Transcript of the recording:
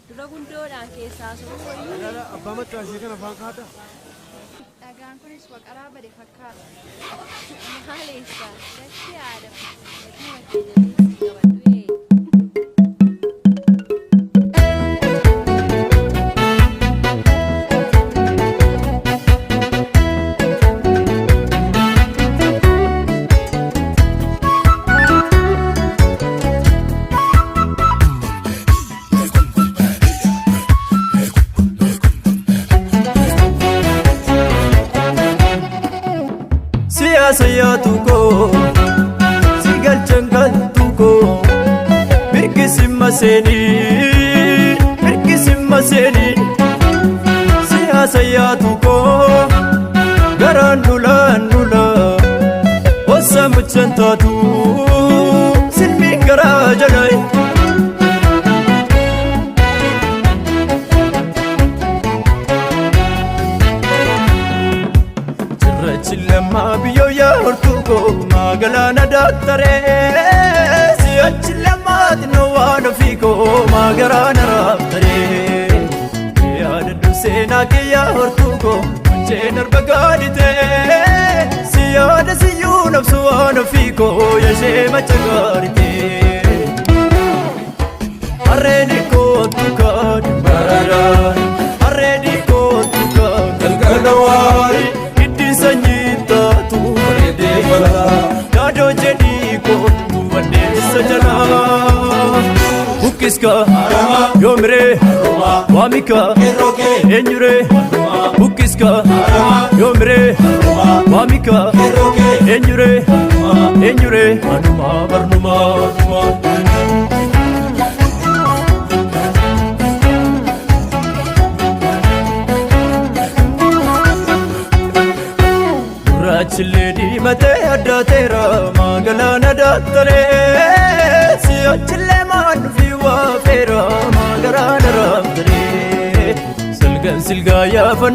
Dura gundoodhaan keessaa so'uu wayyuu. Ilaala abbaa maccaa ishee kana afaan kaadha. Dhagaan kunis waqaraa bade fakkaata. Maaleessa dachee haadha gatii makkee jedhee si qabadhu ee. Siyaasa yaatu koo si galchan galtu koo mirkisimma seenii mirkisimma seenii siyaasa yaatu koo garaan dulaan dula ossa muchan taatu silmiin garaa jalaa. Cirrachi lammaa biyyoo yaa hortuu koo maagalaana daaktaree si'achi lammaa xinnoo waan ofii koo maagaraana raabtaree yaadadhu seenaa kiyyaa hortuu koo munceen arba gaaditee si yaada siyyuu nabsu waan ofii koo yashee macha gaaritee. Harreen kootu kan bararaa harreen kootu kan galgala waari hiddi sanyii taatu bareedee balaa yaadoo jedhii kootu wanneessa jalaa. Bukkiska yoomiree waamika eenyuree bukkiska yoomiree waamika eenyuree eenyuree anumaa barnumaa. Gurraachillee diimatee addaateera maagalaana daaktaree si'achillee maan dhufii waafeera maagaraana raabtaree silgan silgaa yaafannu.